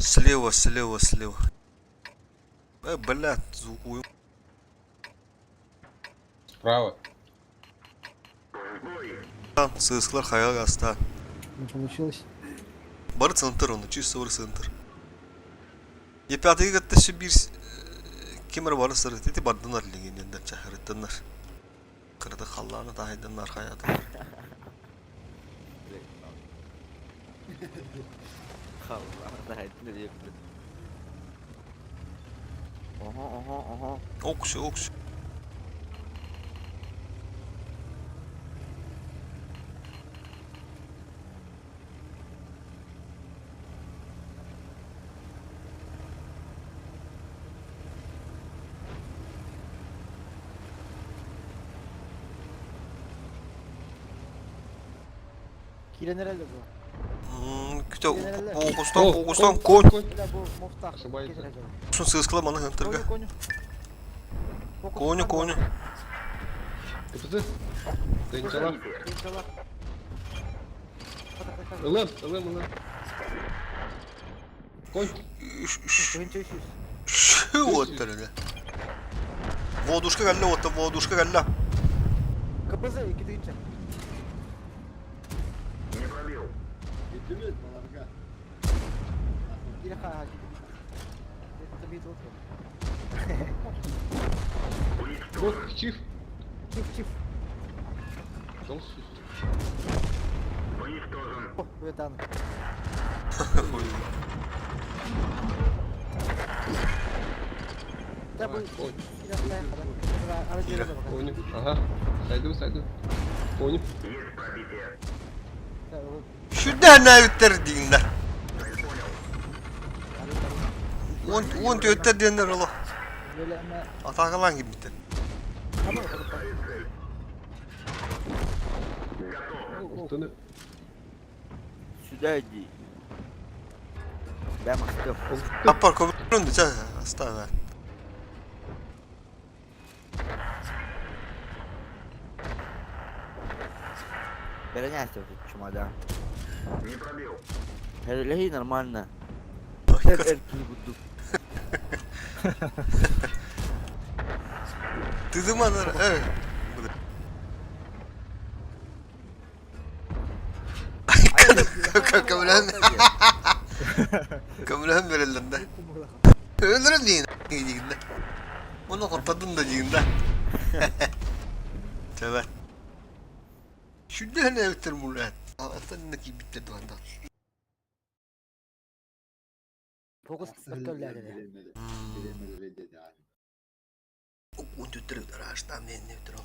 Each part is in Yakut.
Слева, слева, слева. Блядь, звук Справа. Сыыскалар хайа гаста. Не получилось. Бары центр оны, чисто бары центр. Я пятый кытта все биир ким эрэ бары сырыт ити бардынар лигиненнер чахырыттаннар. Кырды халлааны таһайданнар хаятылар. Халлааны таһайдын диэбит. Оһо, оһо, оһо. Оксу, оксу. Киирэн эрэллэр бу. Күтэ Киирэн Оҕустан, О, оҕустан, конь, конь. конь. Бля, бу муфтах. Ошибается. Киирэн эрэллэр. Сун сыыскыла маны хантырга. Коню, коню. Коню, коню. КПЗ. Тынчала. Тынчала. Ылым, ылым, ылым. Конь. Şu оттар Водушка кэллэ отта, водушка кэллэ. КПЗ 2 тыһыынча. Бүтүбүт баларга. Или ха Это бит вот. Вот, чиф. Чиф, чиф. Толстый. О, Ветан. Да, Давай, бу. конь. Ира. Коню. Ага. Сойду, сойду. Коню. Шүдә нәвиттер дигәндә. Он он төттер диэннэр оло. Атагалаан киммиттер. Алтыны. Сюда иди. Да, мастер. Аппар көбүрүн дича оставь. Переняйся вот этот чемодан. Не пробил. Леги нормально. Эр буду. Тызыманар. Э. Көмөлөһөн көмөлөһөн береллер да. Өлөрөм диин диигин да. Оны куртадым да диигин да. Төбө. Шүдэ нәбиттер мулат. Аттан кийбиттер дуанда. Фокус бөркөлләре. Он төттөр аштан мен не битер.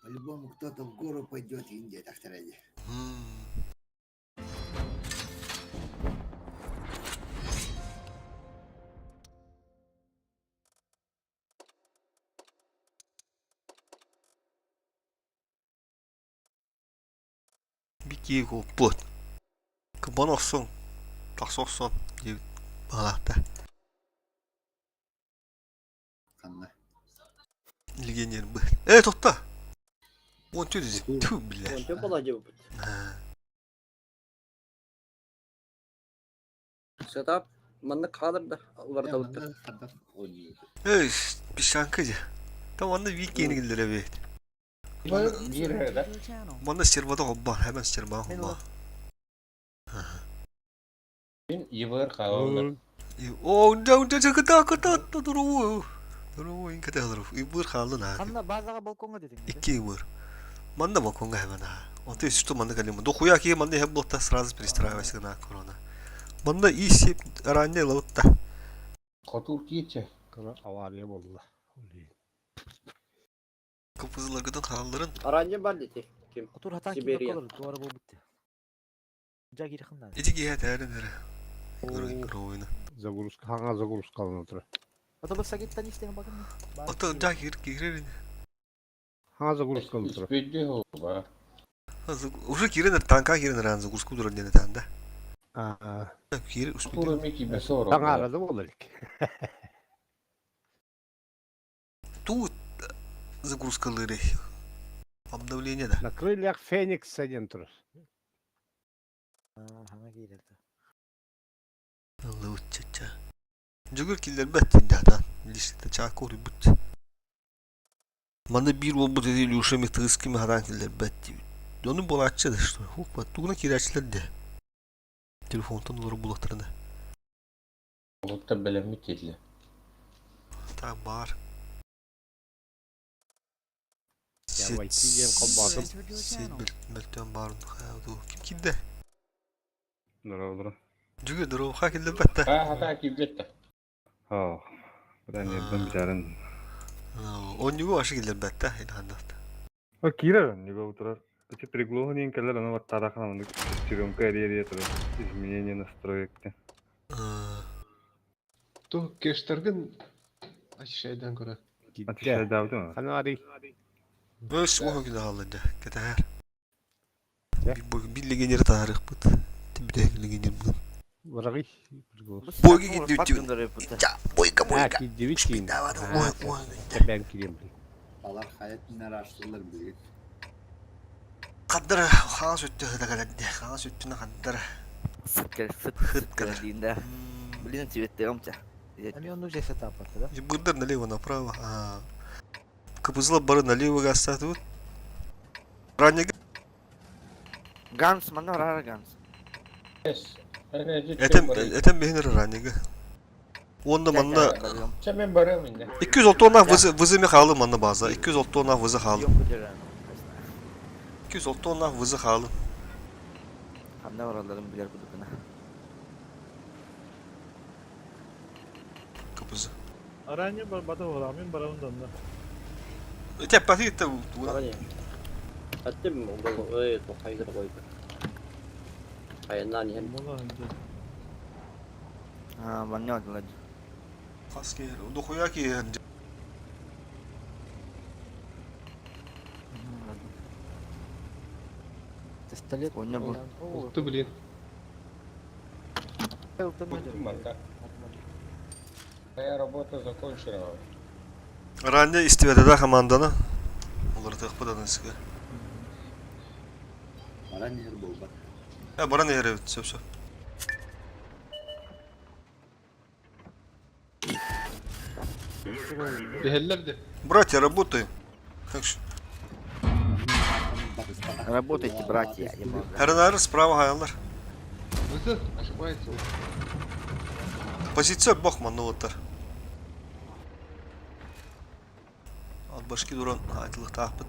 По-любому кто-то в гору пойдет, Индия, так ради. Бики куппут. Кыбан охсон. Тахса охсон диэбит баҕалаахта. Ханна. Легионер бы. Э, тохто! Он түз ту бля. Онтон бола дебит. Сатап, манна кадр да уларда. Эй, песчанка же. Там онно викени киллere бит. Биир да. Манна стервада хобба, hemen стерва хобба. Мин ЕВР хааллар. О, да, да, да, да, да, да, дуруу. Дуруу, инкете алыр. Ибыр хаалды на. Ханна базаға балконға дедиң. Икки ибыр. Манна балконга hemen ha. Онто что манна калим. Дохуя ки манна хеп блокта сразу перестраивайся на корона. Манна и сеп ранее лаутта. Хотур кииче. Кыра авария болла. Кыпызыларгыдан хаалларын Аранжа бар дети. Ким? Отур хатан ким Сибирия. колор дуара бу битти. Жа кирхин да. Ити киһэ тээрин эрэ. Игровойна. Загрузка, хаңа загрузка алына тұр. Ото бу сагиттан иштеген бакын. Ото жа кир кирерин. Хаңа загрузка алына тұр. Үспүйдө хоба. Уже кирен танка кирен ран загрузку дуран дене танда. Аа, Кир Хотур успеди. мики бесоро. Таңа арада болар ек. Тут загрузкалары. Обновление да. На крыльях Феникс один тұр. Хаңа кирелди. Ыллыбыт чача. Дьөгүр киллэрбэт диэн Лишта чаакка утуйбут. Манна биир уолбут ити Илюша Митыскими хараан киллэрбэт диэбит. Ону буолааччы да что тугуна киирээччилэр да телефонтан олору булаттарына. Олуттар бэлэммит диэтилэр. Так баар. Я войти диэн холбоотум. Сет мөлтөөн баарын ким киирдэ? Здорово, Жүгүр здорово, ха киллэрбэт да. Аа, хата киирбэт да. здорово. Биран бичарын. Онньугу ашы киллэрбэт да, илханнат. О, киирэр онньуга утурар. Эти приглоһун иин кэлэр аны баттарахан оннук шестеренка эрие турар. Изменение настроек диэн. Ту кештаргын ачишайдан көрө. Атышайдаабытым. Ханарий. Өс уһун күнэ хаалла дьэ, кэтэһэр. Бир легионер таарыахпыт. Тибитэ легионер бүгүн. Враги. Бойга киддибит. Бойга бойга. Киддибит киин. Бэн кирем. Алар хаятыннар аштылар билигин. Хаддара хаҥас өттө ыта кэлэрдэ. Хаҥас өттүнэ хаддара. Сыт кэлэр, сыт Сыт сыт кэлэр. кэлэр диин да. Блин, цветтером ча. Они он уже сетапаты, да? Бырдар налево направо. Кыбызла бары налево гастатыбыт. Ранее Ганс, манна барар Ганс. Этем этем бэһинэр ранега. Уонна манна Чэ мен барыам инде. 206 вызы вызыме хаалы манна база. 206 вызы хаалы. 206 вызы хаалы. Ханна баралларын билэр кудукуна. Кыбызы. Аранья барбата буолар, мин барабын да. Теппати та Аттым ой тохайгыр койду. Айаннан иһэн. Аа, манна одулар. Хаски дохуя ки Пистолет. Онно бу. Ух ты, блин. Моя работа закончена. Ранее истибэтэ команданы. Олар тыахпыт сыга. Баран иһэр буолбат. Э баран иһэр сөп сөп. Биһэллэр де. Братья, работаем. Так что Работайте, братья, я могу. Хәрәнәр справа хаялар. Вызов ошибается. Позиция бох манны оттар. От башки дуран айтылық тақпыт.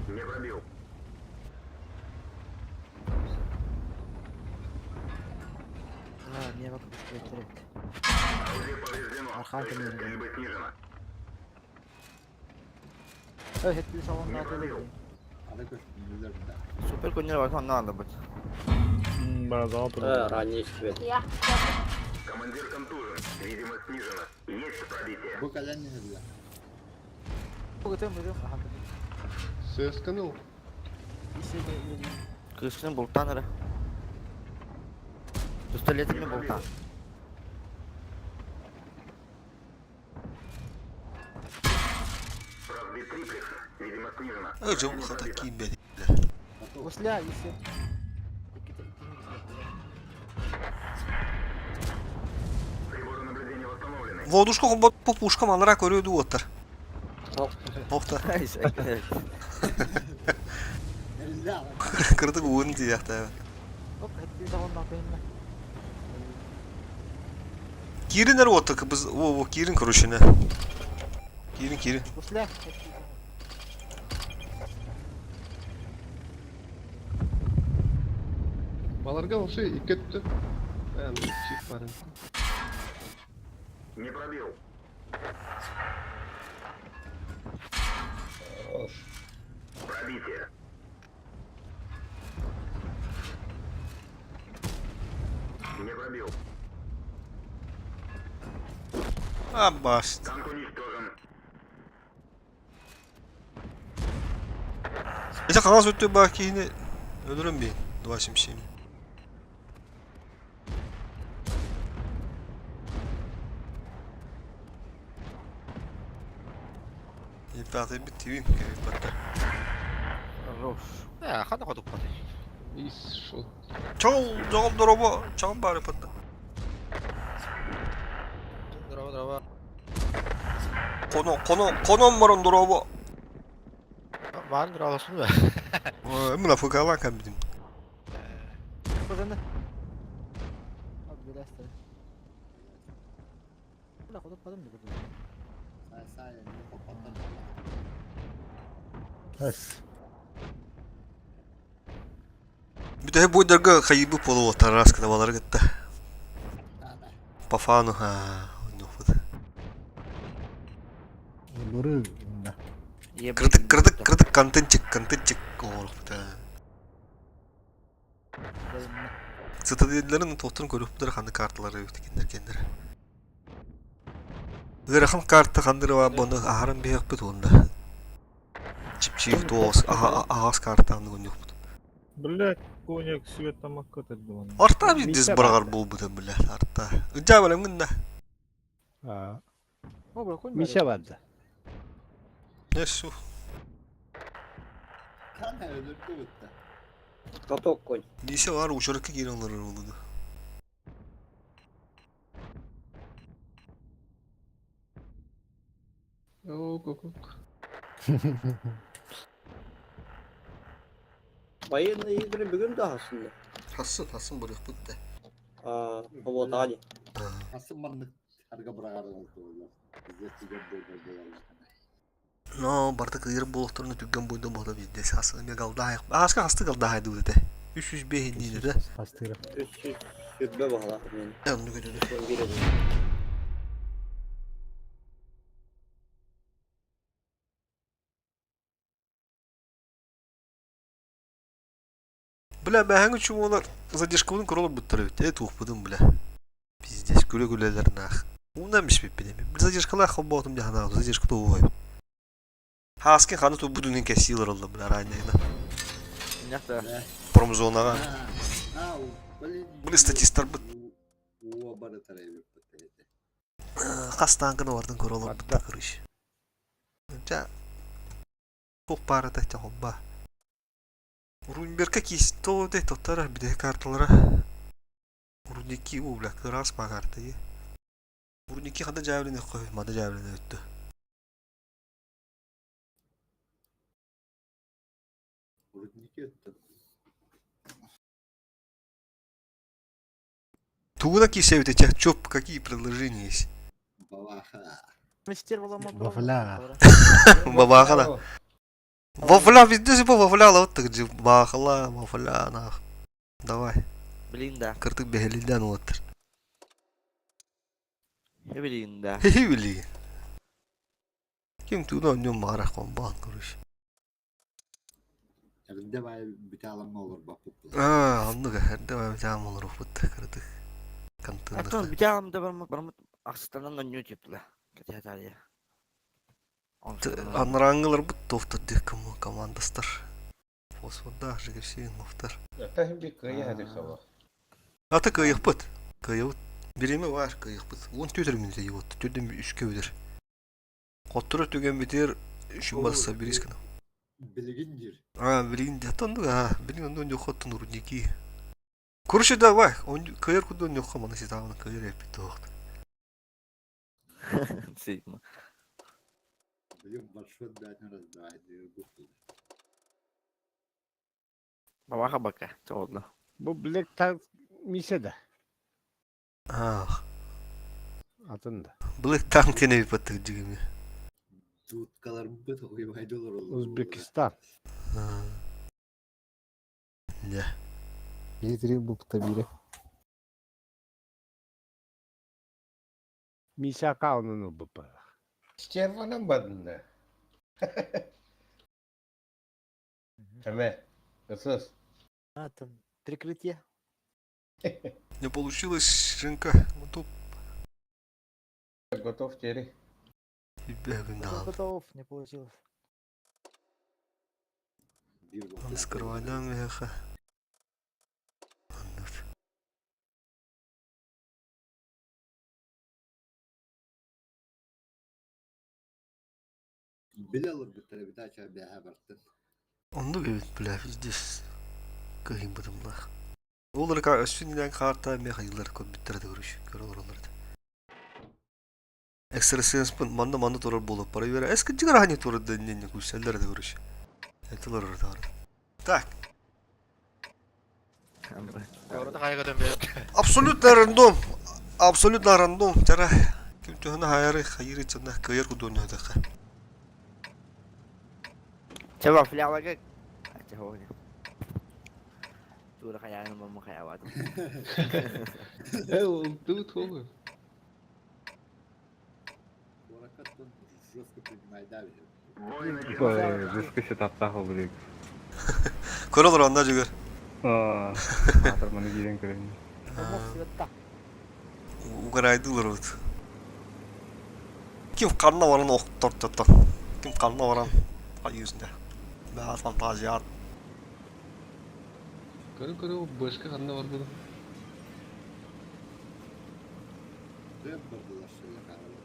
Не пробил. А, мне вокруг пистолет. Орудие повреждено. Архан Скорость стрельбы снижена. Эй, это салон на отеле. Аны көстүнүлөр да. Супер конер бар, онно алабыт. Э, ранее истибэт. Командир контужен. Видимо, снижена. Есть пробитие. Бу кэлэн иһэллэр. Сысканыл. Кышын бултан ара. Пистолетами бултан. Разбит триплекс. Видимо, снижена. Э, жым хата киин бәді. Гусля, если... Приборы наблюдения восстановлены. Водушка хомбот по пушкам алара көрөдү оттар. Охта. Эллэ Кырдык уын дияхта. Оп, это салон на отеле. Кирин эр отта кыбыз во во кирин короче не. Кирин кирин. Гусля, Баларга вообще иккетті. Аян, чип барын. Не пробил. Хорош. Пробитие. Не пробил. А баш. Танк уничтожен. Это қағаз өтті ба кейіне өлірім бейін. 277. И пятый бит тивин, кайып батта. Хорош. Э, хана хотук паты. Ис шот. Чол, жол дорообо, чол бары патта. Здорово, здорово. Коно, коно, конон барон дорообо. Баан дорообосун да. Мына ФК-лан кәм бидим. Kazandı. Abi biraz da. Bula kodum mı burada? Сай сай, не попадал. Эс. Бүтэ бойдарга хайыбы полу тараска да балар гытта. По фану, ха, ну вот. Олору. Кырдык, кырдык, кырдык контентчик, контентчик оңорук бут. Цитаделлерин тоқтырын көрүп бұдар қанды карталары өтекендер кендер. Ырахан карта қандыры бұны ахарын бейік бұт онда. Чипчиев тоғыз, ағас карта анды көндік бұт. Блять, коняк свет тамакка тырды. Арта bir diz bırağar бол бұты біле, арта. Үджа білем гында. Аа. O bura koyma. Миша барда. Не шу. Kan öldürdü bitti. Каток конь. Несе var uçarıkı giriyorlar oldu. Ок, ок, ок. Военные игры бүгін да aslında. Хасын, хасын bırak бітті. А, вот Ани. Nasıl manlık arka bırakarlar oldu. Bizde tügen boyda boyalar. Но, бардык ырып болуктурун түгген бойдон болду бизде хасын эме галда. Аска хасты галда хайды өтө. 305 нейdi да. Хастыра. 300 сүрбе бағала мен. Онну көтөдү. Бля, бәһәң үчүн олар задержкабын көрөлөр буттар бит. Э тух будум бля. Пиздец, күлө күлөлөр нах. Ундан биш бит бит. Задержкалар холботум жахана, задержка то ой. Хаски ханы ту будунун кесилер oldu бля ранее. Нехта. Промзонага. Били статисттар бит. Уа бары тарайып бітті. Хастан гына бардын көрөлөр бит кырыш. Жа. Тух бары да жахомба. Рунберка кис то де тоттара биде карталара. Руники у бля кырас па карта е. Руники ханда жабрын кой, мада жабрын өттү. Рудники өттü. Тугуна кисебите ча чоп какие предложения есть. Бабаха. Мистер балама. Вафля. Бабахала. Вафля везде же вафля вот так же бахала, вафля нах. Давай, Блин да. кыртык бехелилден олаттыр. Блин да. Хе били. Ким тугуна онньон маарах комбан короче. Эрде бай бите алама olur bak bu. Аа, оннуга эрде бай жаам олор бут кыртык. Аттон Контент. битам да бармат бармат акстанан нью типле. Кете тария. Анраңылар бут тофтор дик командастар. Фосфорда жигерсин лофтар. Тахим бик кыя хадик хаба. Ата кыйык бут. Кыйык. Биреме бар кыйык бут. Он төтөр минте вот. Төдөн үшкө өдөр. Коттура түген битер үшүн барса бирискин. Билигин дир. А, блин, дятон да, блин, он не хоттон рудники. Короче, давай, он кыйыр кудон не хомана ситавна кыйыр эпитохт. Сигма. Билигин большой дать раздавай. Бабаха бака. Чоодла. Бу Black Tank Миша да. Ах, Атында. Black Tank тене баттык дигеме. Туткалар быт ойбайды olur olur. Узбекистан. Не. Бир бупта бире. Миша каунун бупа. Стерванан бадында. Эме. Ысыс. А там прикрытие. Не получилось, Женька. Ну тут Готов теперь. Готов, готов, не получилось. Скрывайдан веха. Биле алыр бітті, бітача бәһә бартын. Онду бит, бля, здесь. Кыһыйбытымлаах. Ол эрэ өссө иннинэн хаарта эмиэ хайыылар көрбүттэрэ да көрүш, көрө олороллор этэ. Экстрасенспын манна манна турар буолуп бара үөрэ. Эс кырдьык араһани турар да иннинне күүсэллэр да көрүш. Это олорор да. Так. Абсолютно рандом. Абсолютно рандом. Тара ким төһөнө хайары хайыры чына кыйар кудуну хадаха. Чего, флялага? Чего? Тура хайааны мамма хайаабатым. Э, ылтыбыт холу. Куоракка жестко принимай давили. Бой начался. Жестко сетаптаах ол Көрө олор онда жүгөр. Аатыр маны киирэн көрөйүн. Угарайдылар вот. Ким ханна баран охтортото. Ким ханна баран айюзында. Баа фантазия. Көрө көрө башка ханна бар буду. Дэм бардылар шеге хаалар.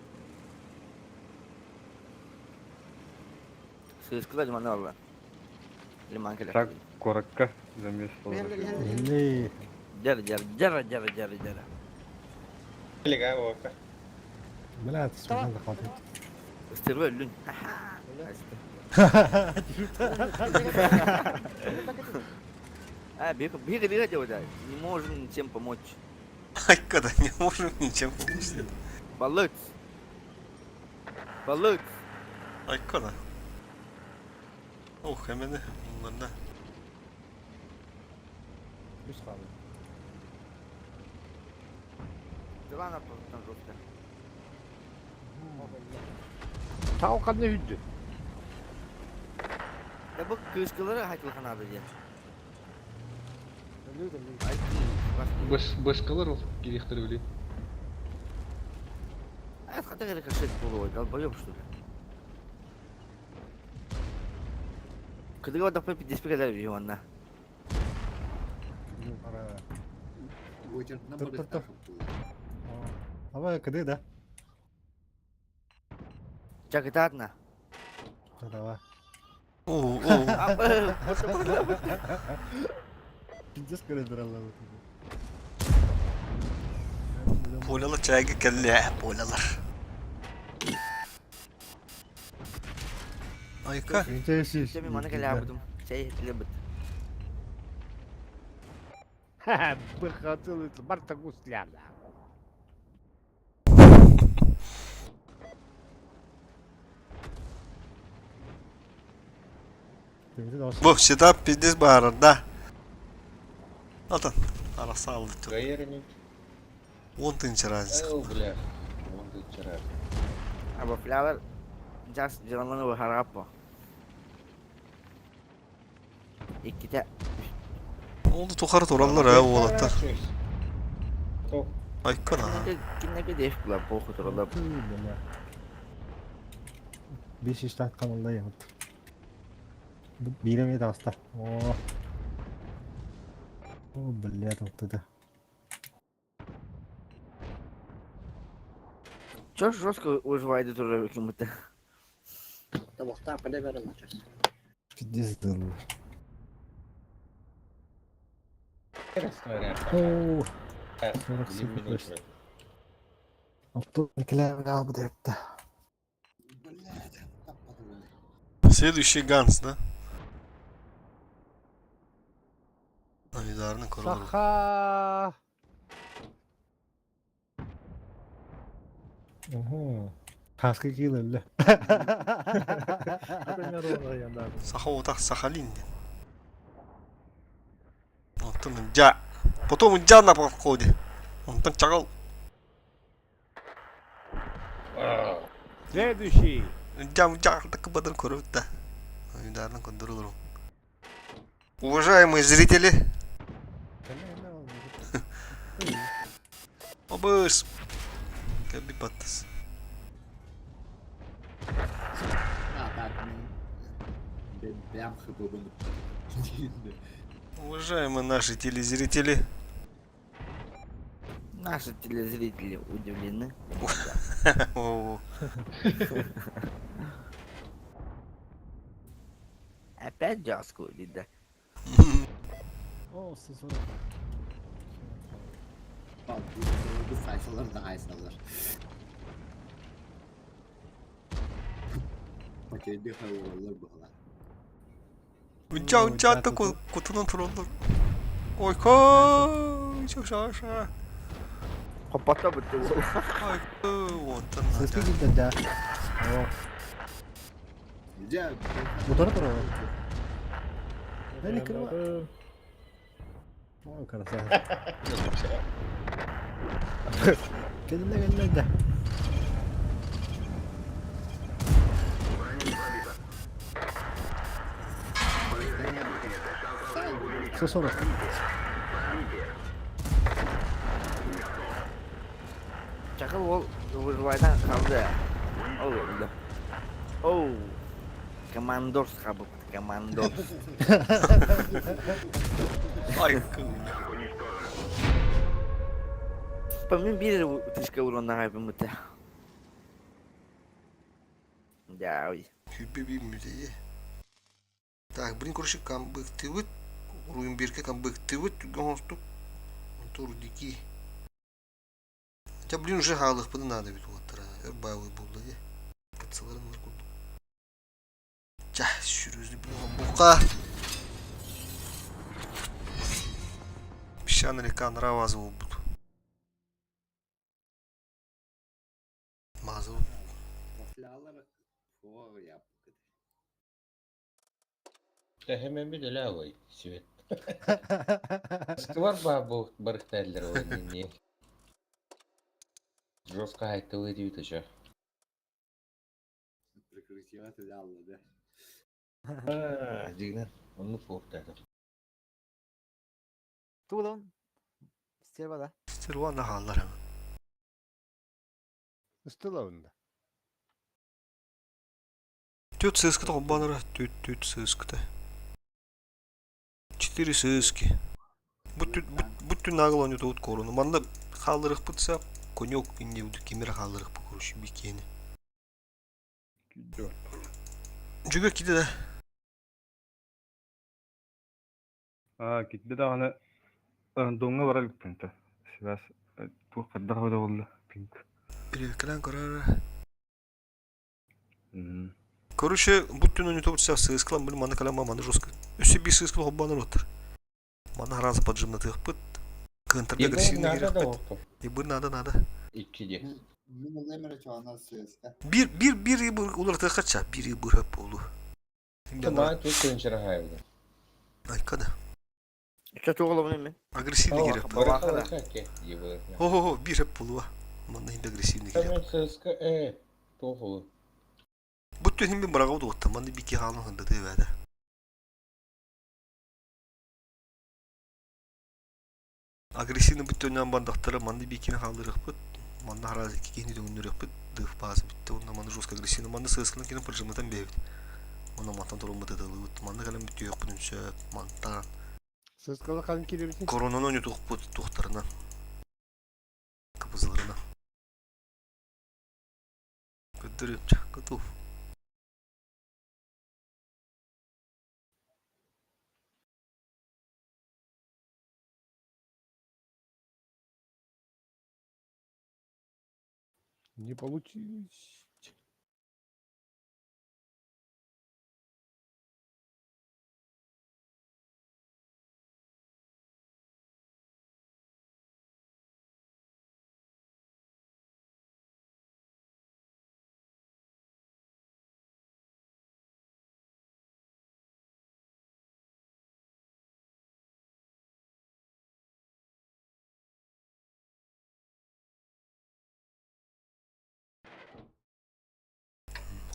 Сыыскыла лиманы алла. Лиман келер. Так, куоракка замес болар. Не. Дер, дер, дер, дер, дер, дер. Блядь, смогла хватит. Стерва өлүн. А, бег, бег, бег, делать, не можем ничем помочь. Айка да не можем ничем помочь. Балык. Балык. Айка да. Ох, hemen bunlar da. Үс қалды. Дела на там жестко. Тау қандай үйді? Да bu kışkıları haklı диye. Баш башкалар ол кирехтер билей. А хотя рикошет полой, долбоёб что ли? Кыдыга да 55 кадar bir онна. Очередь Тур, тур, тур. Давай, кыды, да? Чакытатна. Давай. О, о. Пиздец, көрө Полялар чайга келли, полялар. Айка. Семи мана калябыдым. Чай хетлебит. Быхатыл барта гусляна. Бу сетап пиздец баар да. Алтан. Араса алды. Он тысяч разница. бля. Он вчера. Аба флялар жас жыланланы хараппа. Икките Oldu тухары тураллар ә уолаттар. Айка да. киннеге деф була поху туралар. Беш иштат каналда янып. Биреме таста. О. О, блядь, вот это. Чё жестко выживает турар кем-то. Табақтан қада бәрі начас. Пиздец, да. О, 40 секунд. Авто килограмм депті. Блядь, там подумали. Следующий Ганс, да? Авидарны королу. Саха! Ого. Хаски килелле. Саха отах Сахалин. Онтон жа. Потом жа на подходе. Онтон чагал. Следующий! Жа жа так бадан көрөбүт да. Авидарны көндөрөлөр. Уважаемые зрители, обыс. Кәби баттас. А, так, ну, бям хбб. Уважаемые наши телезрители, Наши телезрители удивлены. О, Опять джаску или да? О, 140. Bu sayfaları da aysalar. Paketli havalar bu Унча унча та кутунан тураллар. Ойко, чокшаша. Хоппата бутты ол. Ойко, оттан. Сыска килдер да. О, Дьэ, утары турар. Били кырва. О, красава. Кэлиннэ кэлиннэ да. 140. Чакыл ол выживайдан қалды. Ол өлді. Оу. Командорс қабып, командорс. Ойко. Мен бір тышка уронна қайбым бұты. Да, ой. Хүбби мүдее. Так, блин, короче, камбыктыбыт. Уруйун бирке камбыктыбыт. Түгөн хостук. Тур дики. Хотя, блин, уже хаалыхпыны надо бит уоттара. Өр баавый булду де. Кытсаларын бар курдук. Ча, сүрүзү блин, бука. Песчаный река нравазы болбут. Мазы Silahlar fuar yaptık. Hemen bir de lavay свет. Сквар бабу барыктайлар не. Жестко айтылы дейт еще. Прикрытие silahları. Дигнер, onu порта. Тулон. Стерва, да? Стерва хааллар hemen. Ыстылауында. Түт сыскыта хоббанара, түт түт сыскыта. Четыре сыски. Бүт нагыл оны тут коруну. Манда халырых бутса, конек инде уду кемер халырых бу короче бикени. Жүгөр киде да. Аа, китде даҕаны рандомҥа барар иликпин этэ. Связь туох хайдах эбитэ буолла пинг. Перевекран корара. Короче, бүт түн оны тут сыскалам, бил маны калама маны жестко. Үсі би сыскал хоббанар оттыр. Маны харазы поджимнатых быт. Контр агрессивный Надо да керек отту. И бы надо, надо. Иккиде. Min olayım çoğuna sözde. Bir bir bir bir улар хача, bir bir хөп болу. Маа тут көнчөр хайвды. Айкада. Чо тоғылы мен. Агрессивный керек. Хо-хо-хо, bir хөп болу. Манда инде агрессивный керек. Hemen сыска э тохулу. Бүт түн хим барага удугатта, манда бики хаалын хында дебәдә. Агрессивный бүт түннән бандактары манда бикини хаалырык бит. Манда харазы кикини дөңнөрөк бит. Дыф базы битте, онда манда жестко агрессивный, манда сысканы кине прижиматан бебит. Манда мантан турумы дедылы бит. Манда калем бит yok бүтүнчө, мантан. Сыскалы қан келебісің? Коронаны ойнатып бут тухтарына. Кыбызларына. Көтөрүп готов. Не получилось.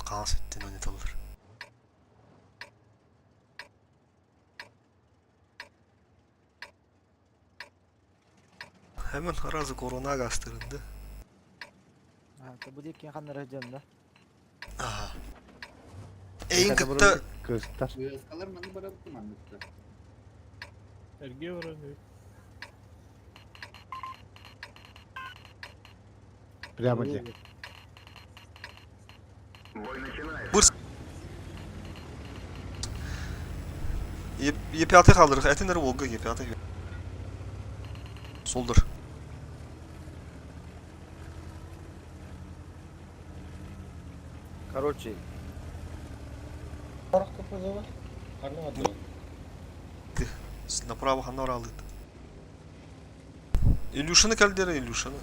Каас өттен ойнаталар. Hemen харазы корона гастырынды. А, это будет кем хан рожден, да? Ага. Эйин кытта Көстер. Сызkalar manı bıraktım anlıkta. Эрге баран Прямо где. Е5 қалдырық, әтінер Волга Е5. Солдыр. Короче, Сорох КПЗ. Ханна одну. Направо ханна оралыд. Илюшаны кәлдері, Илюшаны.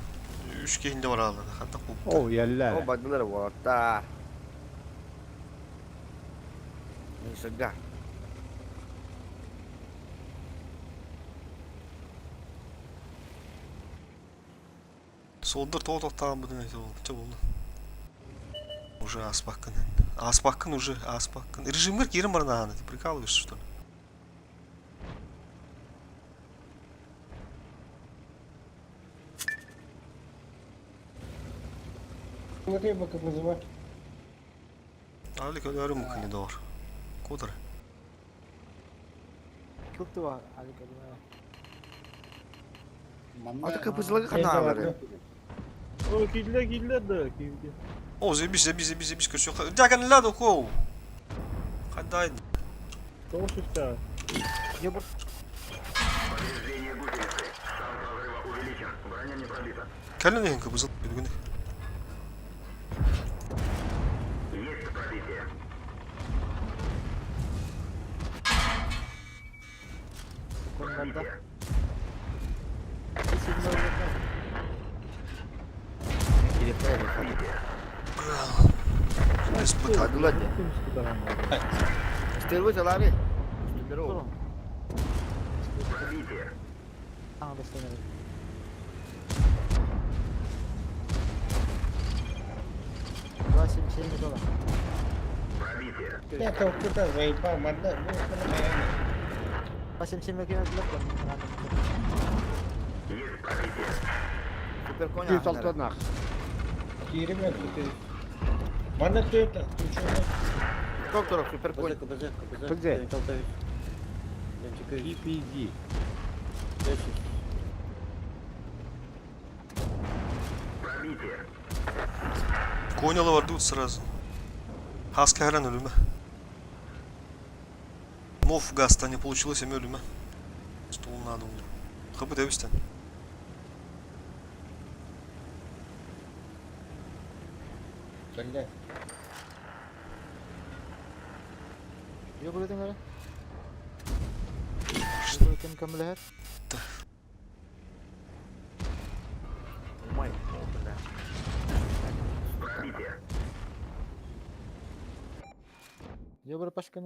Үш кейінде бар алды. Ханта қуыпты. О, ялла. о бардылар уолаттар. Нифига. Солдыр тоқ тоқтаған бұдың әйті болды. Че болды? Уже аспаққын. Аспаққын уже, аспаққын. Режимгер керім бар нағаны. Ты прикалываешься, что ли? Смотри, КПЗ. Алик өлөрү мүмкін еді ор. Кодыр. Кылтыва Алик Алимаев. Манна Аты КПЗ-лага ханна О, кийлер, кийлер да, кийлер. О, заебись, заебись, заебись, заебись, короче. Дякон ладу, коу. Хадай. Тоғыз үсті. Не бір Кәлін ең кыбызыл. Бүгін. konularda. Kesin böyle. Испытать. Бардылар де. Стервы залары. Үстілері ол. Аңа достойный. Два семь семь доллар. Я там кто-то заебал, морда. Ну, 277 километр. Супер коня. Жүз алтынақ. Кириме ты. Манна ты это, ты чё? Доктор, супер конь. КПЗ, КПЗ, КПЗ. PPD. Konyalı vardı сразу. Хаска herен ölüme. Мов гаста не получилось, эми ölüme. Стол надо было. Хабы дебистен. Бля. Yok öyle dengere. Кем кем билер? Ой, бля. Yok böyle başka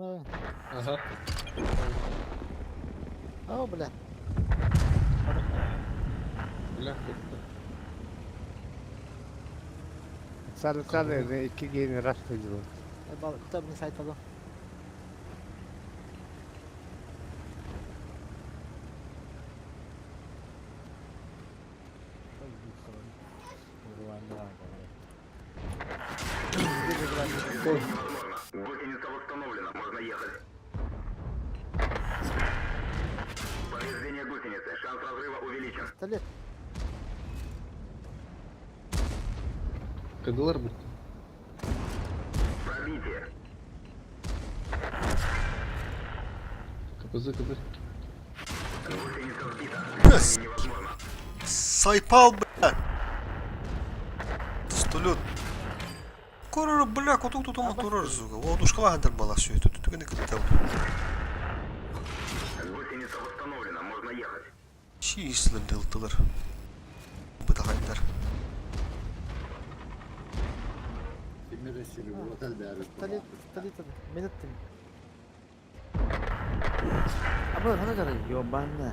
Ага. О, бля. Бля, Сары сары iki гейni rastlayıcı. Бал, куда мне сайт алу? Пистолет. КДЛР будет. КПЗ, КПЗ. Сайпал, бля. Пистолет. Корор, бля, котук тут турар, сука. О, душкала хандер бала все это. Тут не кидал. Число дылтылар. Бытахайдар. Тимир Сири, отел бәрі. Пистолет, пистолет. Мен аттым. Абы хана жары, ёбана.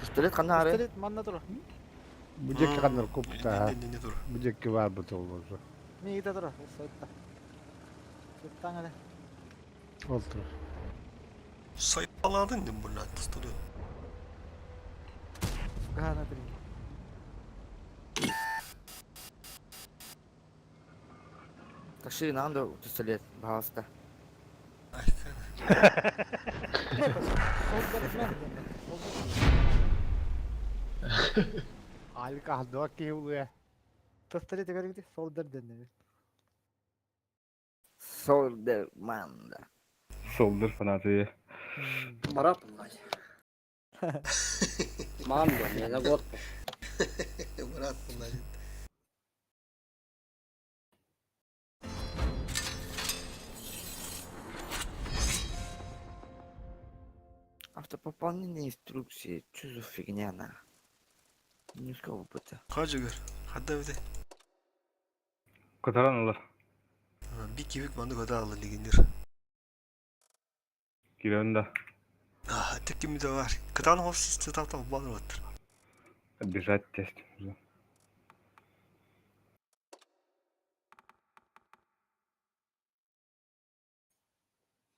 Пистолет хана ары. Пистолет манна тур. Бу жеке канар купта. Не, не, не тур. Бу жеке бар бу толбозу. Мен ите тур. Сайтта. Сыттан эле. Олтур. Сайпаладın değil mi bunlar пистолет? Гана три. Такши надо пистолет, пожалуйста. Алик ахдыва кейулуя. Пистолет көрүгү солдер ден. Солдерман, да. Солдер фанаты. Барап буллай. Маам да, мена год. Брат буллай. Автопополнение инструкции. Чё за фигня на? Не успел бы Хажыгыр. Хадда бите. Кытаран ылар. Би кибик манды көтө алды легендер. Кирен да. А, тек кими да бар. Кытан хос цитата баныр баттыр. Бежать тест.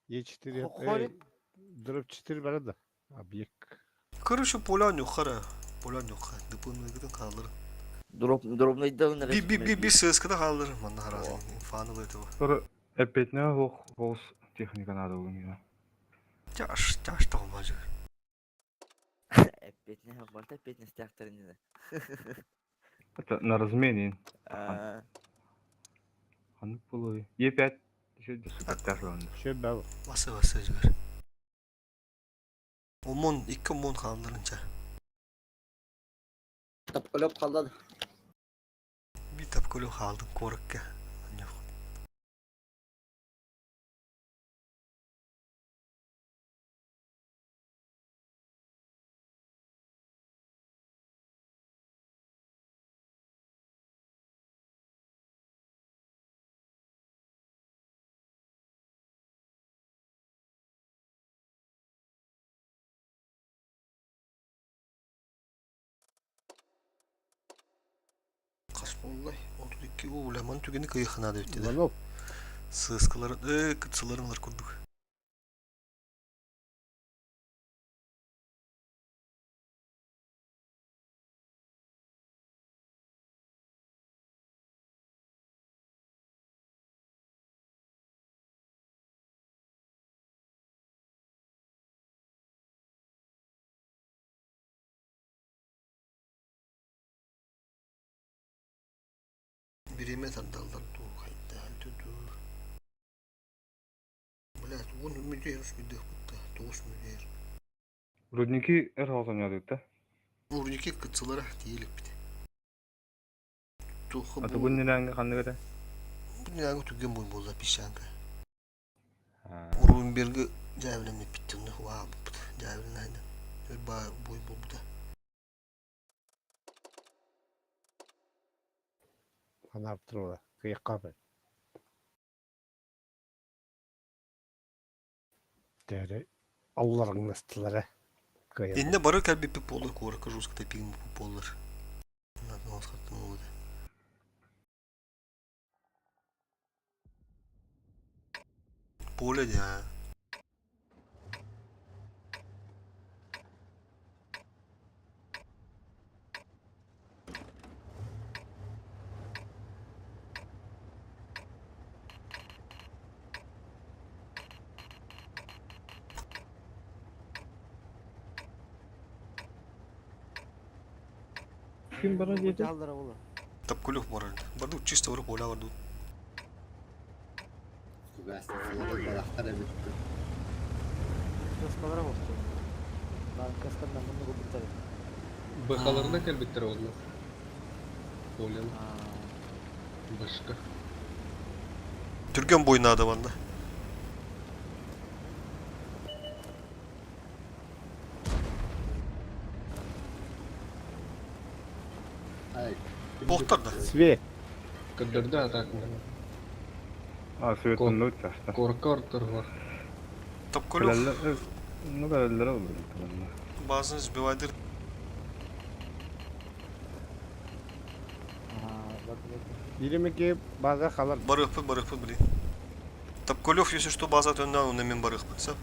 Е4 Холи? Дроп 4 бар да. Объект. Короче, полян yok хара. Полян yok. Дыпын kaldır. Дроп, дробный Би би би би сыскада kaldır. Манна харасы. Инфаны этого. Sonra эппетне хох хос техника надо было. Тяж, тяж тагмажы. Петня, барта петня стяхтарнина. Это на размене. А, Ханнык болой. Е5 еще супер тяжелый. Şey ben. Басы басы жибер. Омон, икки омон калдырынча. Тапкалап қалдады. Би тапкөлө калдым корыкка. Касболлай 32 уламан түгені кыйхына деп деді. Иванов. Сыскаларын, кытсыларын алар курдук. Биреме тардалдар туу хайда түтүр. Блядь, он мүдер мүдер бутта, тоғыз мүдер. Рудники эр хозон ядык да. Урники кытсылара тиелик бит. Тухы Аты бу неләңге ханнык это? Бу нәңге түген бой болла пишанка. Урунберги жабилен биттин ва бут жабилен айда. Өр ба бой болбута. Анап тұрла. Кыйққа Дәрі алларың настылары. Энне бары кәлбеппи болар коракка жуска тепигин болар. Надо хаттын болду. Поле я. Ким бара деді? Жалдыра олар. Тапкөлөх бар. Барды чисто барып оля барды. Балахтар эбитти. Кыскалара болду. Бан кыскандан муну губуттар. Бахаларына кэлбиттер олла. Полян. Башка. Түрген бойына да банда. Ай, Боқтар да. Свет. Каддарда атак. А, свет ну тяжко. Корка ортор бар. Тапкөлөх Ну калаллар oldu. базын сбивайдыр. 22 база қалар. Барыхпы, барыхпы, блин. Тапкөлөх, если что, база төннен, оны мен барыхпы, сап.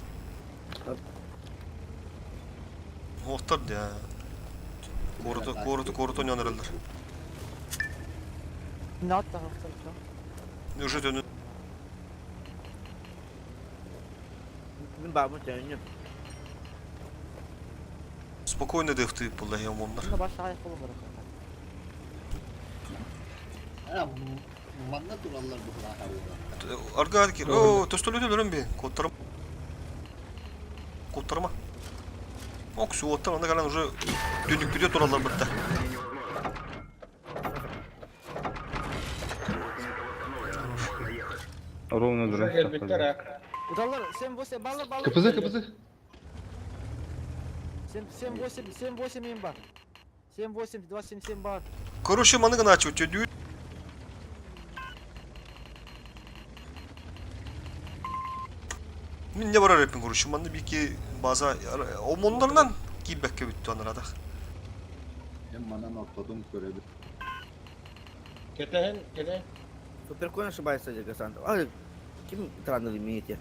Оқтар да. Корото, корото, корото не онырылдар. Не атта хактар. Уже төннен. Мин бабым төнүм. Спокойно дыхты булла я омоннар. Мына баш аяк болом бар. Манна тураллар бу Арга кир. О, төстөлөтө өрөм би. Коттарым. Куттарыма. Ок, суоттар онно кэлэн уже түннүкпүтү тураллар бытта. Ровно Уже дурак. келбиттер а. Удаллар 7-8 баллар баллар. КПЗ, КПЗ. 7 7 8 7 8 им бар. 7 8 2 7 7 бар. Короче, маны гына ачып төдүү. Мин не барар эпин короче, манны бики база омоннарынан кийбекке бүттү анарадах. Hem манан ортодун көрөбүт. Кетehen, кете. Суперкон ошибается, Гасан. А, ким тараныр имеете?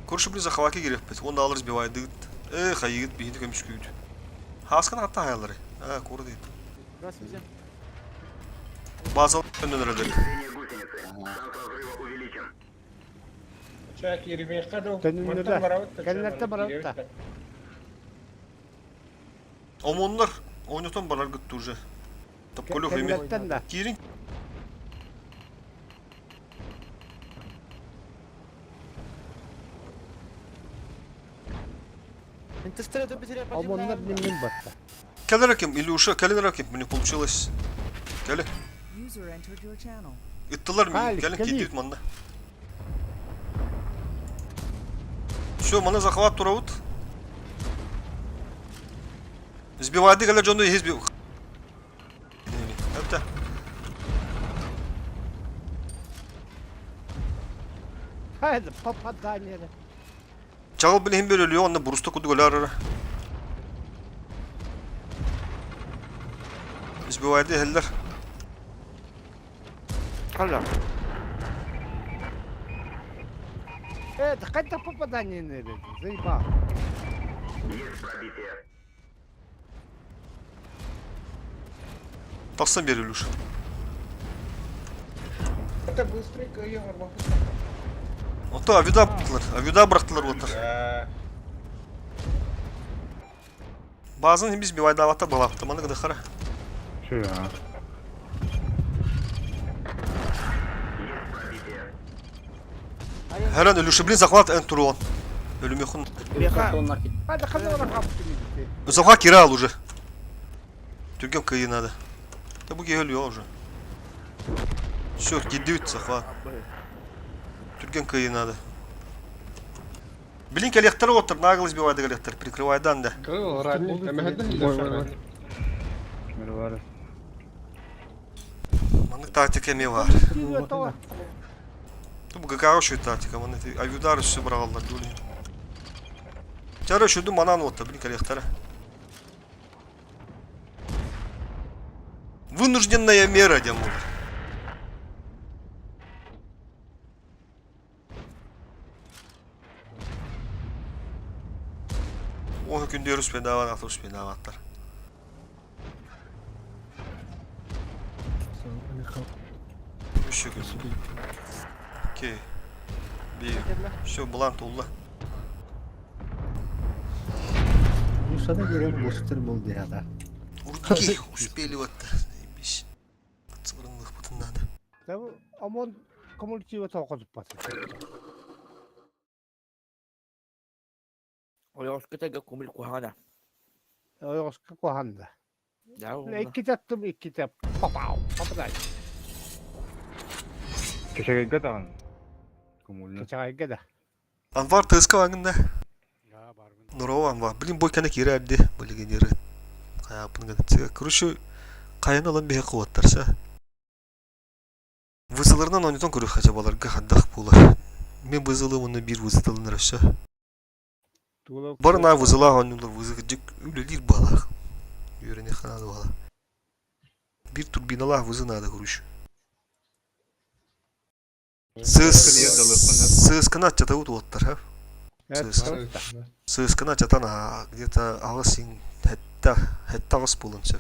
Короче, блин, захватка керекпит. Оны алыр сбивайды. Эх, айыгыт бихини көмүшкүйдү. Хаскан атта хаялары. А, куры дейт. 2 7 7. База өнөнөрөлөр. Ча киримекка ду. Төнүннүлэр. Мантан барабыт да. Кэллэртэ барабыт да. Омоннор ойнотон барар гытты уже. Топколю эми. Кэллэртэн да. Кирин Интерстрел битире Омоннар немнен батта. Келер аким, Илюша, келер аким, мне получилось. Кели. User entered your channel. Ыттылар мени, Алик, келин кели. кидит манна. Все, мана захват турабыт. Сбивайды келер жонду избив. Это. Хайда попадание. Чагыл билин бер өлüyor, онда буруста куду гөлөр ара. Сбивайды хеллер. Халя. Это қайда попадание не Заебал. Тақсан бер Илюша. Это быстрый кыйы арба. Ото авида бырактылар, авида бырактылар отыр. Базын биз бивайдавата балапты, маны гыды хара. Şu ya. Хәрән Илюша, блин, захват эн туруан. Ölüm yoxun. Беха. Хайда қандай ора қапты Захват кирал уже. Түргем кыйы надо. Да bu ölüyor уже. Все, гидют захват. Түрген кыйы надо. Блин, коллектор отыр, нагло сбивайды коллектор, прикрывайдан да. Кырыл ратник, Ой, ой, ой. Кимер бар. Маны тактика эме бар. Бу ГК тактика, маны авидар все бралар дули. Чара шуду манан отыр, блин, коллектора. Вынужденная мера, дямулар. О күндөрүс бедава, атырыс бедава аттар. Үш күн. Окей. Bir. Все, булан тулла. Мишаны көрем бостер болды яда. Урдуки успели вот. Заебись. Цврынных потом надо. Омон коммунитива тоқытып баты. Ойоската кумил кухана. Ойғысқа қуғанда. Да. Екі таттым, екі тап. Папау, попадай. Keşke tağın. Kumulna. Кечағайға да. Анвар ТСК аңында. Нурова Анвар. Блин, бой кәне кире әбді. Бу легионеры. Каяпын гына. Короче, каян алан бе куаттарса. Вызыларынан ойнотон көрү хотя бы аларга хандах булар. Мен вызылым оны бир вызытылын рәшә. Барына вызыла ойнулар вызык жик үлелир балах. Үйрене ханады бала. Бир турбиналах вызы надо, короче. Сыскана чатабыт уоттар, ха? Сыскана чатан а где-то ағыс хәтта хәтта ағыс болын сөп.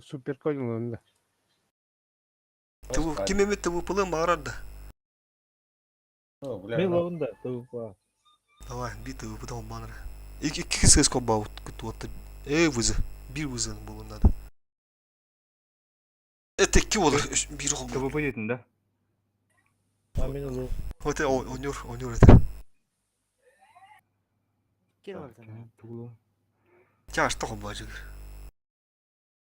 Супер конь да. Ким эме ТВПлы мағарар да. Мен логында ТВП. Давай, би ТВП баннер. Ики сыска баут күтіп Э, вызы. Бир вызы болын надо. Это ки olur? Bir oldu. ТВП дейтін да? А мен лог. Вот это, онюр, онюр это. Икки бардын. Тяжто хобажыгыр.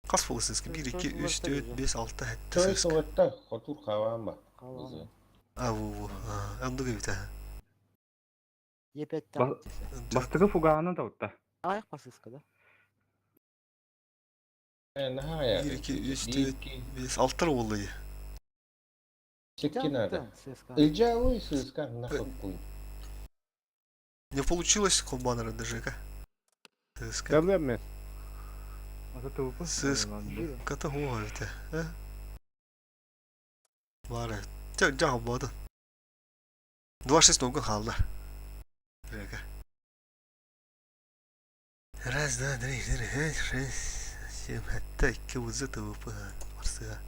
Хас буолла сыска? 1, 2, 3, 4, 5, 6, 7 Чой сыска. сылытта, хотур хаваама. Калан. А, во, во. Андык эбит, а. Е5 Ба- Бастыгы фугаанан таутта. Аяк басыска да. Э, наһаа 1, 2, 3, 4, 5, 6 буолла дии. Секки надо. ССК. Илдьэ сыска нахуй. Не получилось комбанера ДЖК. ССК. Далыам мен. Ата ТВП. Сыс- Ката хуа эбит, э? Бары. Чэ, дьаһал буолла. 2-6 нолга хаалла. ЖК. Раз, два, три, четыре, пять, шесть, семь, сэттэ, икки УЗ ТВП барсыга.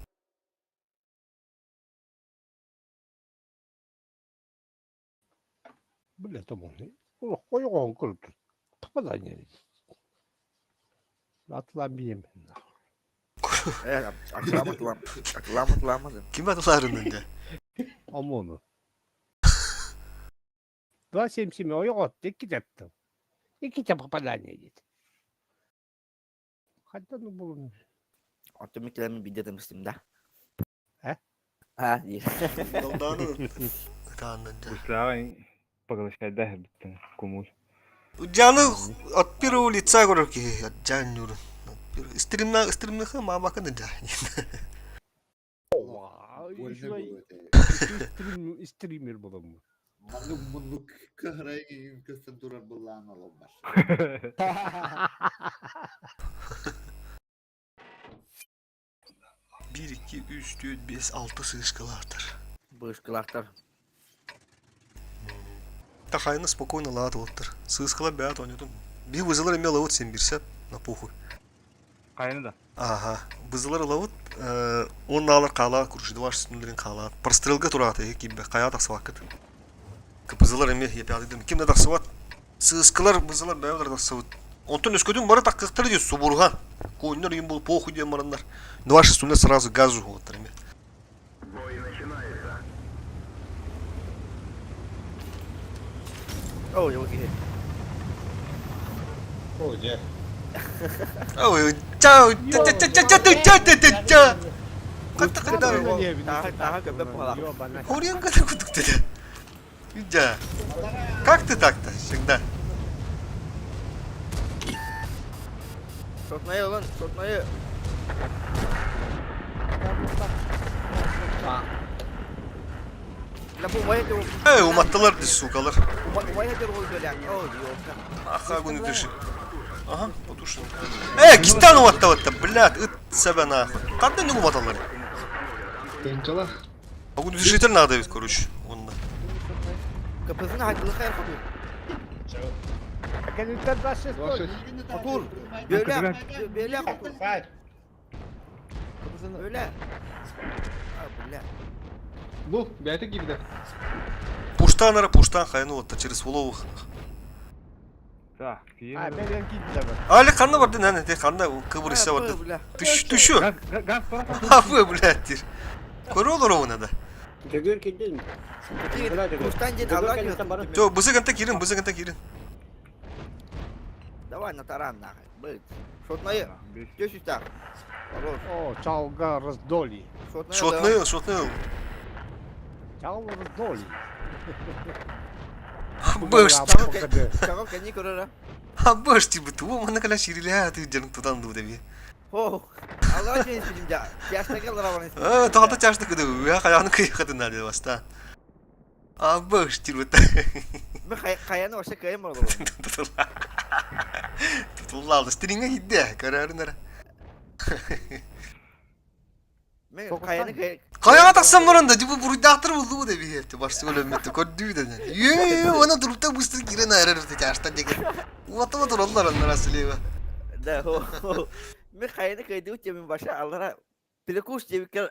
Бля, томон. Ойоҕоһун курдук. Попадание. Атылаан биэм. Э, атылаама атылаам. Атылаама атылаама да. Ким атылаарынын дьэ? Омону. 2,77 ойоҕо икки тэптим. Иккитэ попадание диэт. Хайдан булун? Оттон мин кэлэммин биирдэ тымыстым да. Э? А, диир. Далдааны ытааннын дьэ. Услааҕа поглощайда эһэрбиттэн кумул. Дьаны от первого лица көрөр киһи дьаан ньуурун. Стримна стримныха маамакын дьа. Больно было это. Стример боламмын. Маннык муннук кыһырай иҥин көстөн турар былаан оломмар. 1, 2, 3, 4, 5, 6 сыыскалаахтар. Бышкалаахтар. Тахайны спокойно лаат уоттар. Сыыскала бэт оонньотун. Биһи вызылар эмиэ ылабыт син бирсэ на похуй. Хайны да. Ага. Бызылар ылабыт, уоннаалар хаалаа куржидоваш сүннүлэрин хаалаа. Прострелга тураата кимбэ хайаа тахсыбаккыт. Кыпызылар эмиэ епядыдым. Ким да тахсыбат. Сыыскалар бызылар бэйэлэр тахсыбыт. Онтон өскөтүн бары таккыктары диye субурҕан. Куонньор им был похуй диэн бараннар. Дваши сунна сразу газу уоттар эмиэ. Ой, ол киһи. О, дьэ. Ой, чао, ча ча ча ча ча ча ча ча. Хатта хатта. Тааһы тааһы көбө буолар. Хоренко кудук dedi. Да. Как ты так-то всегда? Сотнайы ылын, сотнайы. La bu umaya diyor. Эй, уматтылар дии, сукалар. Умая diyor ол бөләк. Ой, ёлка. Аха, гуны дыши. Ага, потушил. Э, кистан уматтабатта, блядь, ыт себя нахуй. Ханна не уматаллар? Тынчала. Огнетушитель надо ведь, короче. Онно. Капызын хайдылы хайр хотур. Кэнниттэн 26 26. Хотур. Бөлә, бөлә хотур. Сай. Бөлә. А, бля. Бу, бэйэтэ киирдэ. Пуштан ара пуштан хайны вот через воловых. Так, А, мен киттем. Али ханна барды нәне те ханна кыбырыса барды. Бля. Түш түшү. Газ, газ, газ, А вы, блядь, дир. Көрө олор оны да. Дөгөр килдин. Пуштан ден Дөгөр Алла кэнниттэн баран. Жо, бызыгынта кирин, бызыгынта кирин. Давай на таран нахуй. Быть. Шотнайы. Төс үстә. Хорош. О, чалга раздолье. Шотнайы. Шотны, шотны. Чалга раздолье. Быш, Чагыл кәни көрөр. а быш тибы ту, мана кала ширилә, ты ден тутан ду деби. Хо. Алла сен истедим да. Тяштагы алла баран истедим. А, тоғата чашты кыды, я хаяны кый хатын надо баста. А быш тибы. Мен каяны вообще кайым бар. Тутула. Тутула алды. Стринге китте, көрөрүнөр. Мен каяны кай Каяга таксам баранда, типа буруйдаактыр булду деп ийепти. Башты өлөмөттү көрдү да. Е, аны турупта быстро кирен айрыр чашта деген. Уата отур олар аннар аслеба. Да, хо. Мен каяны кайды үтте мен баша аллара перекуш деп кер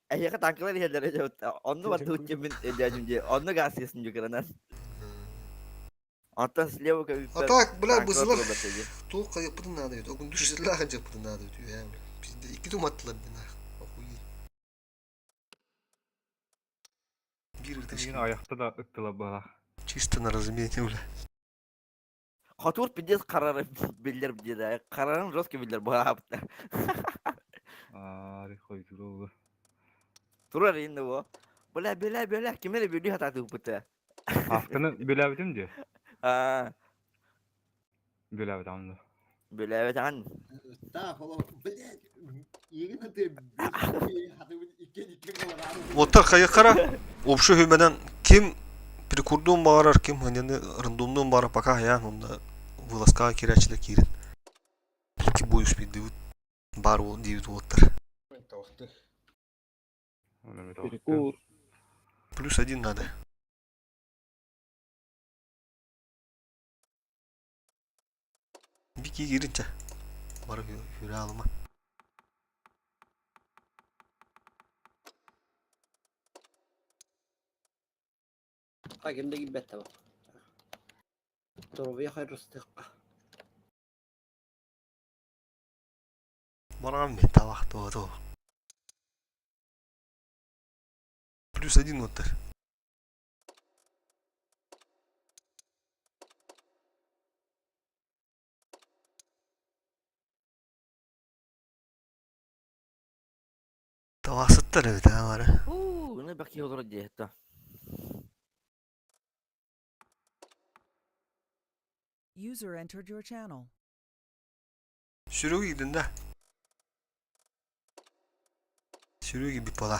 Әйәкә танклар иһәләр әҗәбәт. Онны бар үтте мен дәҗим ди. Онны газ ясын жүгерәнән. Антан слева как А так, бля, бызылар Туох кайыппытын наада эбит. Огун дүшүллээх дьыппытын наада эбит. Үһээ, бля. Пизде икки туматтылар дин Охуеть. Биир ытыш. Мин аяқта да ыттыла бала. Чисто на размене, бля. Хотуур пиздец харара биллэр диэдэ. Харарын жестко биллэр быһаабыттар. Ари хойдура Турар инде бу. Бля, бля, бля, ким эрэ бүлүү хатаатыыппыта. Асканы бүлээбитим дии. Аа, Бүлээбит да. бүлээбэтэҕин. Так, олох, блядь, иигин аты Оттар хайыкара общий хүмэнэн ким прикурдуун баҕарар, ким ханьаны рандомнуун баҕарар пока хайаан онно вылазкаҕа киирээччилэр киирин. Икки бой успейдыбыт баар диэбит уолаттар. Перекур. Плюс один надо. Бики кииринчэ. Бары хүрэ алыма. А ким да киирбэт таба. Доруобуйа хайрыстыахха. Бараҕан мен табах туо Плюс один оттар. Табахсыттар эбит аа бары. Уу, ну бак олорор диэхтэ. User entered your channel. Сүрүг иидин да. Сүрүг ибит буола.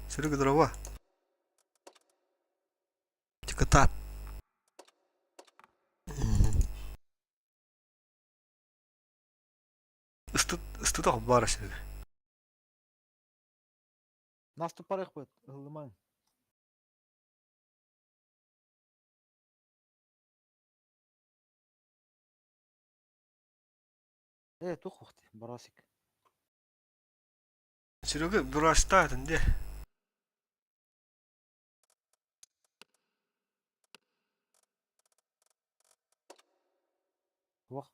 Сүрүг здорово. Тикатат. Ыстыт ыстыта баара сүрүг. Наступарых быт, ыллымаң. Э, тух ухти, барасик. Серега бұрастатын де. Туох.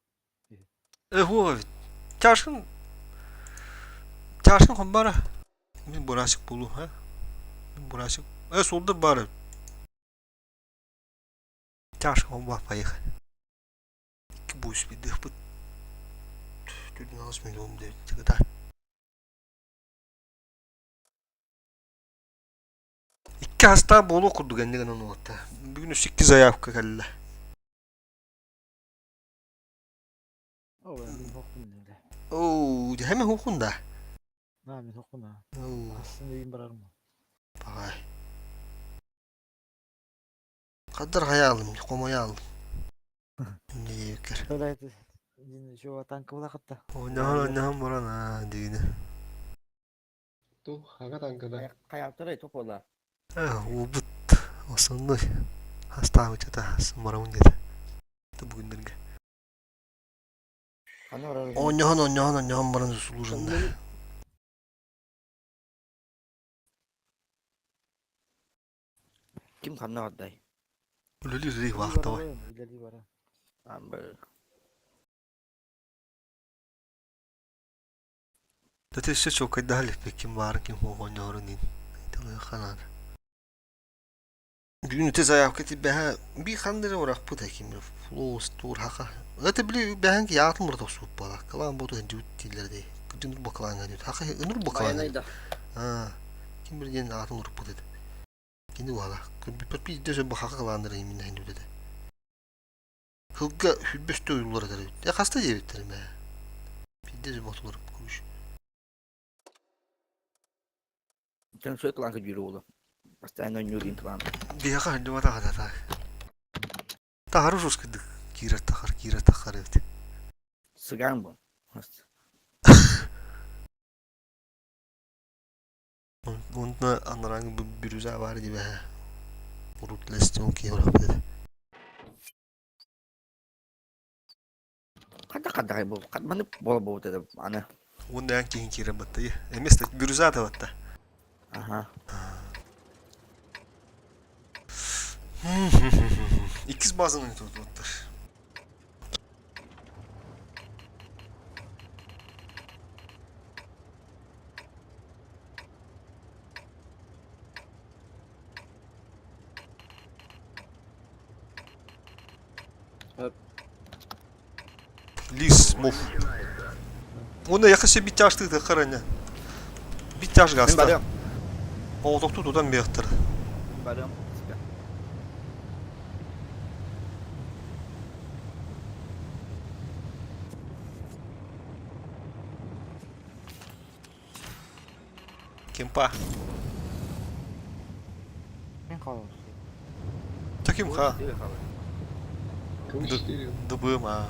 Э, хуа ведь. Чашкын Чашкын хомбара. Мин бурасик булу, ха? Мин бурасик. Э, сулдыр бары. Чашкын хомба, поехали. Икки буйс бидых быт. Түрдүн алыс миллион деп тыгыта. Икки хастаа буолуох курдук энник гынан уолатта. Бүгүн үс икки заявка кэллэ. Оо, мин хохпун нэлэ. Оо, дьэ хохун да. На, мин хохпун аа. Оо, Асын үйін барарым. баҕай. Хаддар хайаалым, хомойаалым. Диэбиккэр. Тола это еще танка була хатта. Ойнаһан ойнаһан баран аа дигини. Ту, хага танкада. Хайаптара топ ола. Э, уубут основной хастаабычата барабын диэтэ. Бүгүннэргэ. Аны барар. Оонньоһон оонньоһон оонньоһон баран служында. Ким ханна бардай? Үлэлии үлэлии вахтовай. Үлэлии бара. Амбы. Тete өссө чуолкайдаһа иликпит ким баарын ким суох оонньоһорун иһин. Тылыахха наада. Бүгүн үтэ заявка тибэһэ би ханна эрэ урахпыт ким флоус тур хака. Это били бэһэн яатын мурат охсубут буолар. Кылаан буоту хэндьибит дииллэр дии. Кырдьын бакылаан диэт. Хака ыныр бакылаан. Байанай да. Аа. Ким бир диэн аатын уруппут этэ. Кини буолар. Көрбүппэр биирдэ сөп хака кылааннар иминэ хэндьибит этэ. Хылга сүрбэстэ уйуллар этэр эбит. Э хаста диэбиттэр мэ. Биирдэ сөп отулар күш. Дьон суой клан көдүүрү буолу. Постоянно нюрин клан. Биһиэхэ ханньыбатах атата. Таһары жесткайдык киирэр тахар, киирэр тахар эбит. Сыган бу. Онно анарааҥы бүрүзэ баар дибэһэ. Урут лестион киһи этэ. Хадда хадда бу. Маны бола бу это аны. Уонна эн киһин киирэн батта. Эмес бүрүзэ атабатта. Аха. Иккис базаны тутуттар. Хөп. Лис мув. Уонна эйиэхэ син биттяжтыы тыаххар anya. Биттяж Мин гаста. барыам. Оҕотохтуу тутан биэхтэр. Мин барыам. Кимпа. Мен қалам. Таким ха. Кым-четыре. Дыбыма.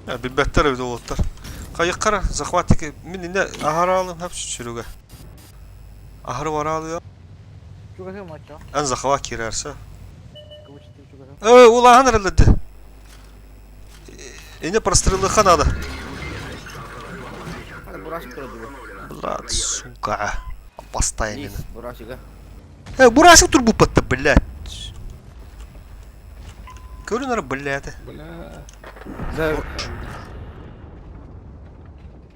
Билбэттэр эбит уолаттар. Хайыккара захватики мин инне аһараалым хап сүрүгэ. Аһары бараалыа. Чугасым мачча. Эн захват киирэрсэ. Кым-четыре чугасым. Э, улахан эрэллэрди. Инне прострелыха надо. Hadi бурашик турар дуу. Блядь, сука. Постоянно. Лис, бурашига. Э, бурасик турбуппатта, блядь. Көрүн блядь. Бля. Да.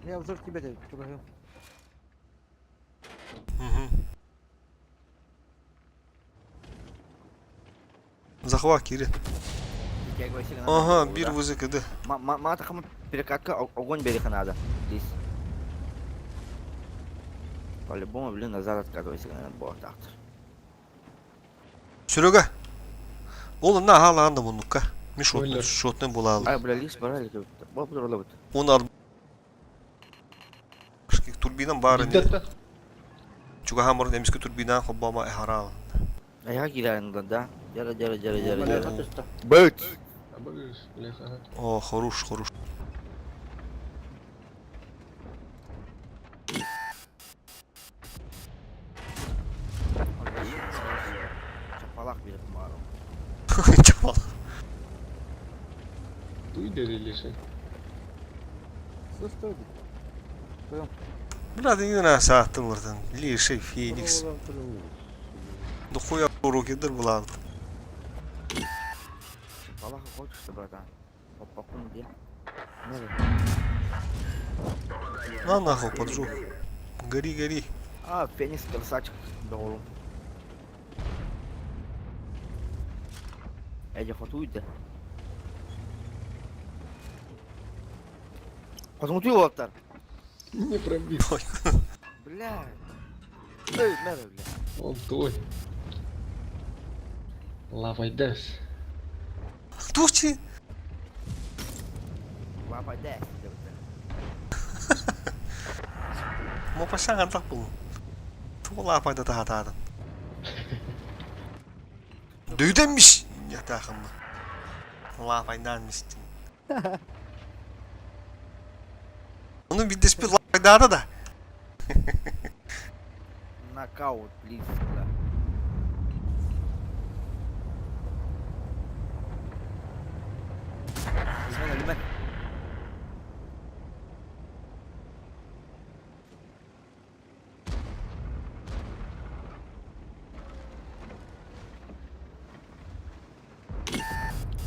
Я обзор тебе даю, чугасым. Угу. Захват киирин. Ага, бир вызык Ма тахам перекатка огонь берег надо. Здесь. По-любому, блин, назад откатывайся, наверное, было так. Серега. Ол на халаанда муннукка. Ми Өлөр. шотны, шотны булалы. Ай, бля, лис барали, бо буду Оны ал. Турбинан бары. Биддетте. Чуга хамыр эмиске турбинан хоббама эхарал. А я кидаю, да? Дера, дера, дера, дера, дера. Малеха түстэ. Быт! Абыгыш, бляха. О, хорош, хорош. Чапалах берет мару. Чапал. Туй дери лиши. Сус туйды. Бля, ты не на сааттым вартан. Лиши Феникс. Ну хуя руки дыр булан. Чапалаха хочешь, братан? Попакун где? На нахуй поджог. Гори, гори. А, Феникс красавчик. Доголу. Эдя хотуйда. Хотуй оттар. Не пробил. Бля. Эй, мэра, бля. Он твой. Лавайдес. Тучи. Лапа дес. Мопашан антак бул. Тула апайда таатаадын. Дүйденмиш. Ятахымы. Лапайдан мистин. Onun bir despit лапайдада да. Нокаут, плиз, бля. Измена, лимет.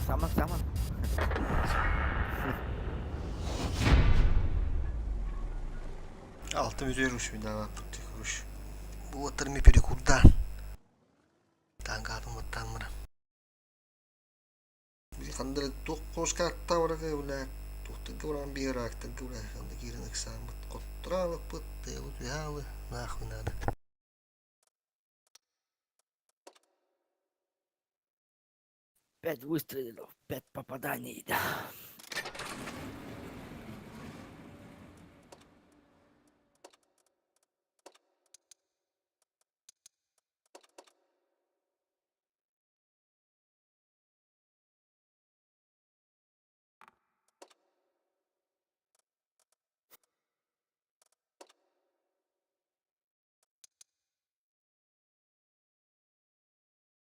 Саман, саман. Altı müdür uş bir daha kuruş. Bu atır mi перекурда. Тангадым оттан Хандыр тух кошкатта барага бля. Тухты гуран биракта гура ханды кирин эксамыт коттуралы пытты утялы нахуй надо. Пять выстрелов, пять попаданий, да.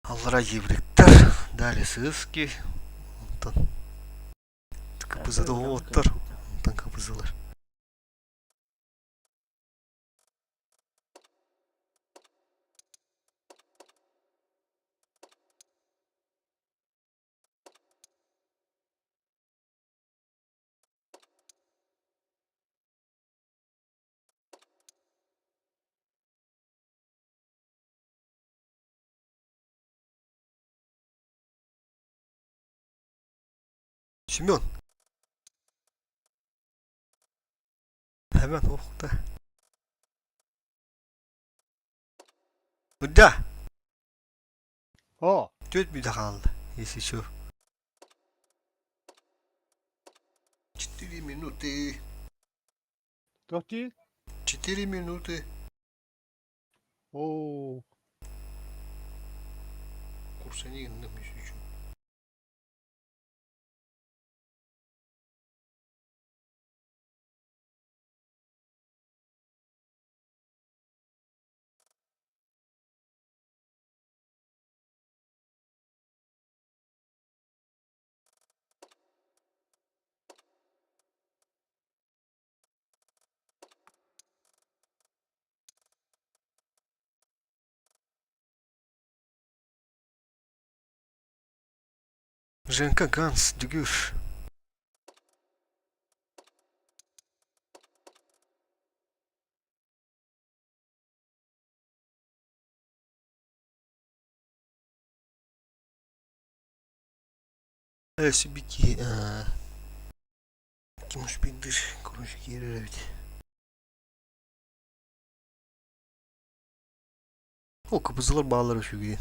Аллара евректер, далее сыски. Онтон кпзда оттар, онтон кпзлар. Семен. Hemen oh да. Да. О, Түөрт мүнүүтэ хаалла, если чё. 4 минуты. Туох дии? 4 минуты. Оо, Курсани гынным если чё. Женка Ганс, Дюгюр. Өссө ким успейдыр, короче, киирэр эбит. О, КПЗлар баалар үчүгэй.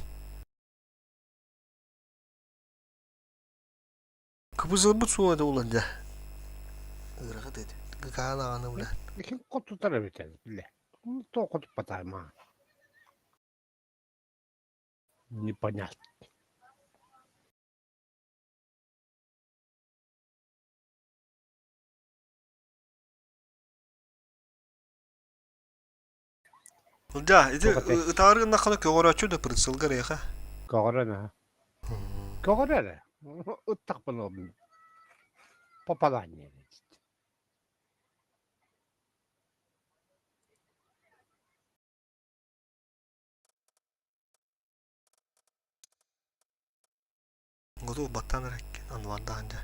КПЗларбыт суох этэ улан дьэ. Ыарахан этэ. Каан аҕаны бля. Ким хотутар эбит бile. Тоҕо хотуппатаама. Непонятно. Да, ити Туох этэй? ытаары гыннаххына көҕөрөөччү да прицелгар эйиэхэ. Көҕөрөн аа. Көҕөрө эрэ. Ыттахпын ол попадание. Готов баттаан эрэ Анвардаан дьэ.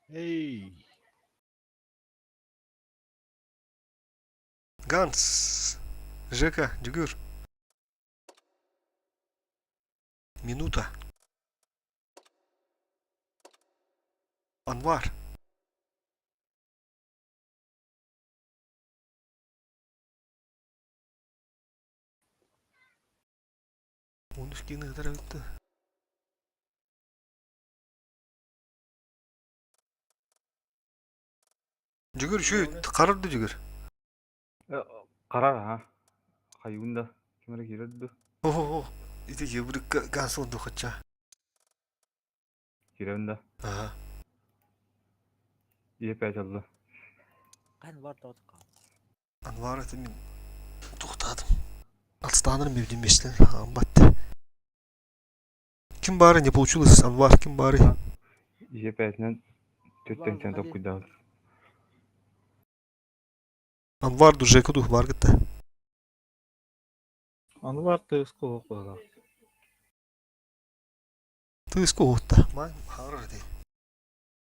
Эй, Ганс! Жека, Дюгюр. Минута. Анвар. 13 киһини ыытар эбит да. Дьүгүр үчүгэй харар да Дьүгүр. Харар ha. Хайуун да. Ким эрэ киирэр дуу? О, ити ебрыкка гансыл духача. Киирэбин да. Ага. Ийэ пять алла. Анвар тоҕо Анвар это мин туохтаатым. Отстанырым бибдин бештен батты. Ким бары не получилось, Анвар, ким бары? Ийэ пятинэн түттэн Анвар, заходи. токкуйдаабыт. Анвар ду Жека ду бар гытта. Анвар тыас куһук Тыас куһутта. Ман харар ди.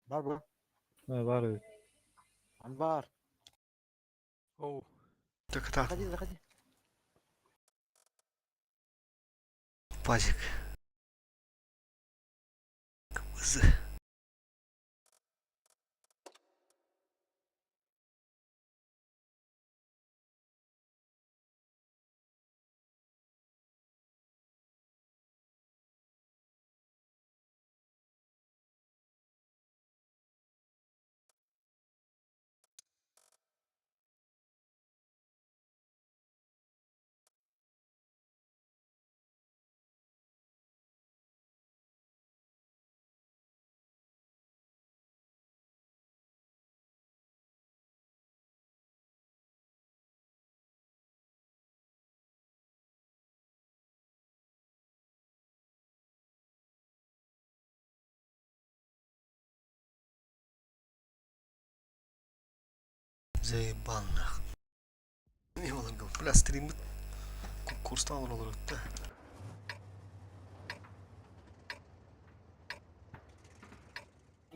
Бар бу. Бар эбит. Анвар. Оу. Так так. Заходи, заходи. Пазик. КПЗ. Заебал нах. Не могу. Бля, стримит. Курстан олорор да.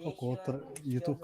Окуоттар YouTube.